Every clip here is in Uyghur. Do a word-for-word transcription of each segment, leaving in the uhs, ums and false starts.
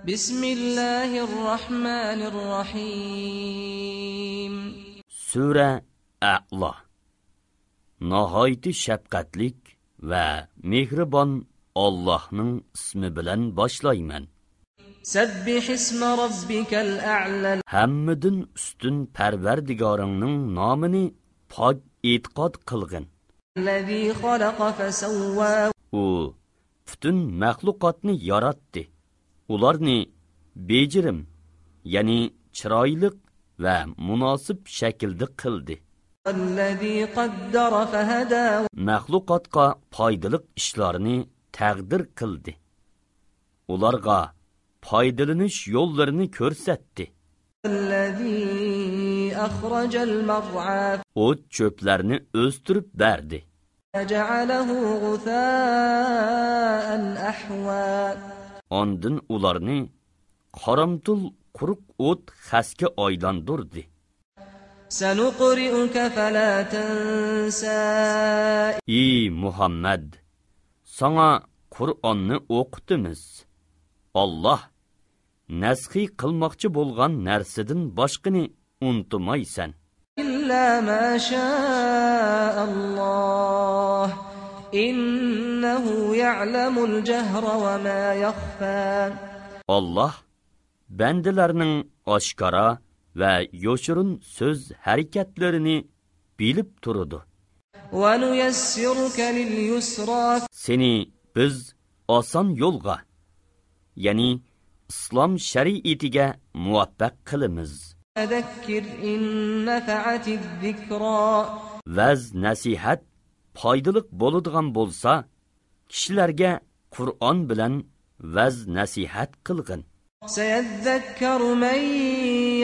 بسم الله الرحمن الرحيم. سۈرە ئەئلا. ناھايىتى شەپقەتلىك ۋە مېھرىبان ئاللاھنىڭ ئىسمى بىلەن باشلايمەن. سبح اسم ربك الأعلى. ھەممىدىن ئۈستۈن پەرۋەردىگارىڭنىڭ نامىنى پاك ئېتىقاد قىلغىن. الذي خلق فسوى. ئۇ پۈتۈن مەخلۇقاتنى ياراتتى. ئۇلارنى بېجىرىم، يەنى چىرايلىق ۋە مۇناسىپ شەكىلدە قىلدى. والذي قدر فهدى. مەخلۇقاتقا پايدىلىق ئىشلارنى تەقدىر قىلدى. ئۇلارغا پايدىلىنىش يوللىرىنى كۆرسەتتى. الذي أخرج المرعى. ئوت-چۆپلەرنى ئۆستۈرۈپ بەردى. فجعله غثاء أحوى. ئاندىن ئۇلارنى قارامتۇل قۇرۇق ئوت خەسكە ئايلاندۇردى. سنقرئك فلا تنسى. ئى مۇھەممەد، ساڭا قۇرئاننى ئوقۇتىمىز. ئاللاھ نەسخى قىلماقچى بولغان نەرسىدىن باشقىنى ئۇنتۇمايسەن. إلا ما شاء الله إنه يعلم الجهر وما يخفى. ئاللاھ بەندىلەرنىڭ ئاشكارا ۋە يوشۇرۇن سۆز ھەرىكەتلىرىنى بىلىپ تۇرىدۇ. ونيسرك لليسرى. سېنى بىز ئاسان يولغا، يەنى ئىسلام شەرىئىتىگە مۇۋەپپەق قىلىمىز. فذكر إن نفعت الذكرى. ۋەز-نەسىھەت پايدىلىق بولىدىغان بولسا، كىشىلەرگە قۇرئان بىلەن ۋەز-نەسىھەت قىلغىن. سيذكر من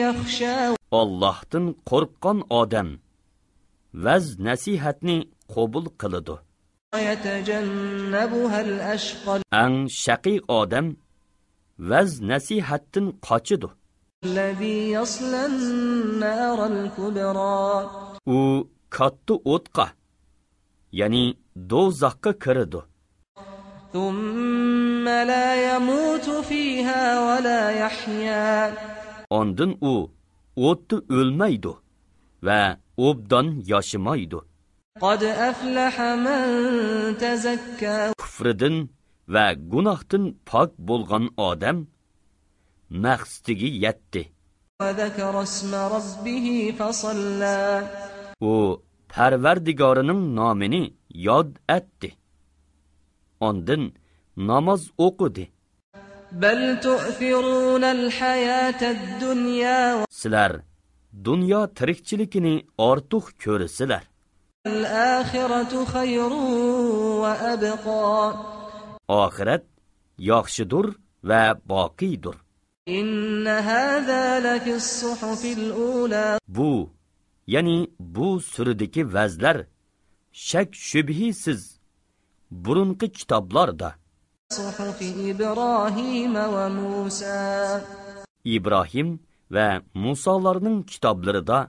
يخشى. ئاللاھتىن قورققان ئادەم ۋەز-نەسىھەتنى قوبۇل قىلىدۇ. ويتجنبها الأشقى. ئەڭ شەقىي ئادەم ۋەز-نەسىھەتتىن قاچىدۇ. الذي يصلى النار الكبرى. ئۇ كاتتا ئوتقا، يەنى دوزاخقا كىرىدۇ. ثم لا يموت فيها ولا يحيى. ئاندىن ئۇ ئوتتا ئۆلمەيدۇ ۋە ئوبدان ياشىمايدۇ. قد أفلح من تزكى. كۇفرىدىن ۋە گۇناھتىن پاك بولغان ئادەم مەقسىتىگە يەتتى. وذكر اسم ربه فصلى. ئۇ پەرۋەردىگارىنىڭ نامىنى ياد ئەتتى. ئاندىن ناماز ئوقۇدى. بل تؤثرون الحياة الدنيا. سىلەر دۇنيا تىرىكچىلىكىنى ئارتۇق كۆرىسىلەر. والآخرة خير وأبقى. ئاخىرەت ياخشىدۇر ۋە باقىيدۇر. إن هذا لفي الصحف الأولى. بۇ، يەنى بۇ سۈرىدىكى ۋەزلەر شەك-شۈبھىسىز بۇرۇنقى كىتابلاردا. صحف إبراهيم وموسى. ئىبراھىم ۋە مۇسالارنىڭ كىتابلىرىدا